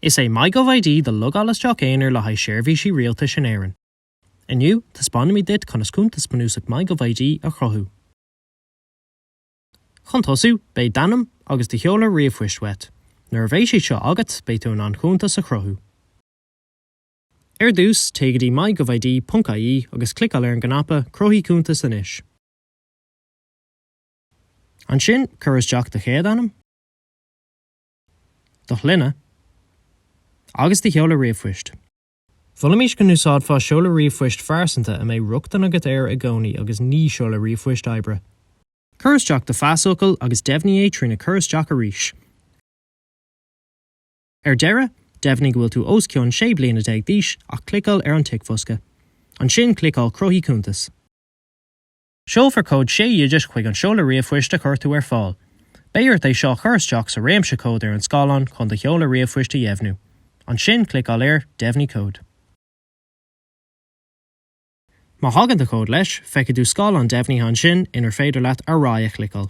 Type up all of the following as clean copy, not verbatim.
Is é MyGovID do logáil isteach aonair le haghaidh seirbhísí rialtais in Éirinn. Inniu, taispeánfaimid duit conas cuntas bunúsach MyGovID a chruthú. Chun tosú, beidh d'ainm agus do sheoladh ríomhphoist uait. Nuair a bheidh siad seo agat, beidh tú in ann cuntas a chruthú. Ar dtús, téigh go dtí mygovid.ie agus cliceáil ar an gcnaipe Cruthaigh Cuntas Anois. Ansin, cuir isteach do chéad ainm, do shloinne agus do sheoladh ríomhphoist. Mholfaimis go n-úsáidfeá seoladh ríomhphoist phearsanta a mbeidh rochtain agat air i gcónaí agus ní seoladh ríomhphoist oibre. Cuir isteach do phasfhocal agus deimhnigh é trína chur isteach arís. Ar deireadh, deimhnigh go bhfuil tú os cionn 16 bliana d'aois ach cliceáil ar an ticbhosca. Ansin cliceáil Cruthaigh Cuntas. Seolfar cód 6 dhigit chuig an seoladh ríomhphoist a chuir tú ar fáil. Beidh ort é seo a chur isteach sa réimse cód ar an scáileán chun do sheoladh ríomhphoist a dheimhniú. Ansin cliceáil ar Deimhnigh Cód. Má thagann do chód leis, feicfidh tú scáileán deimhnithe ansin inar féidir leat Ar aghaidh a chliceáil.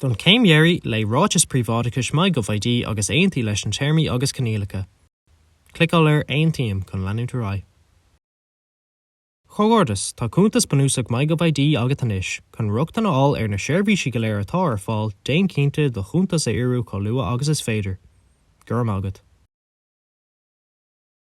Don chéim dheiridh, léigh Ráiteas Príobháideachais MyGovID agus aontaigh leis na téarmaí agus coinníollacha. Cliceáil ar Aontaím chun leanúint ar aghaidh. Comhghairdeas, tá cuntas bunúsach MyGovID agat anois. Chun rochtain a fháil ar na seirbhísí go léir atá ar fáil, déan cinnte do chuntas a fhíorú chomh luath agus is féidir. Go raibh maith agat.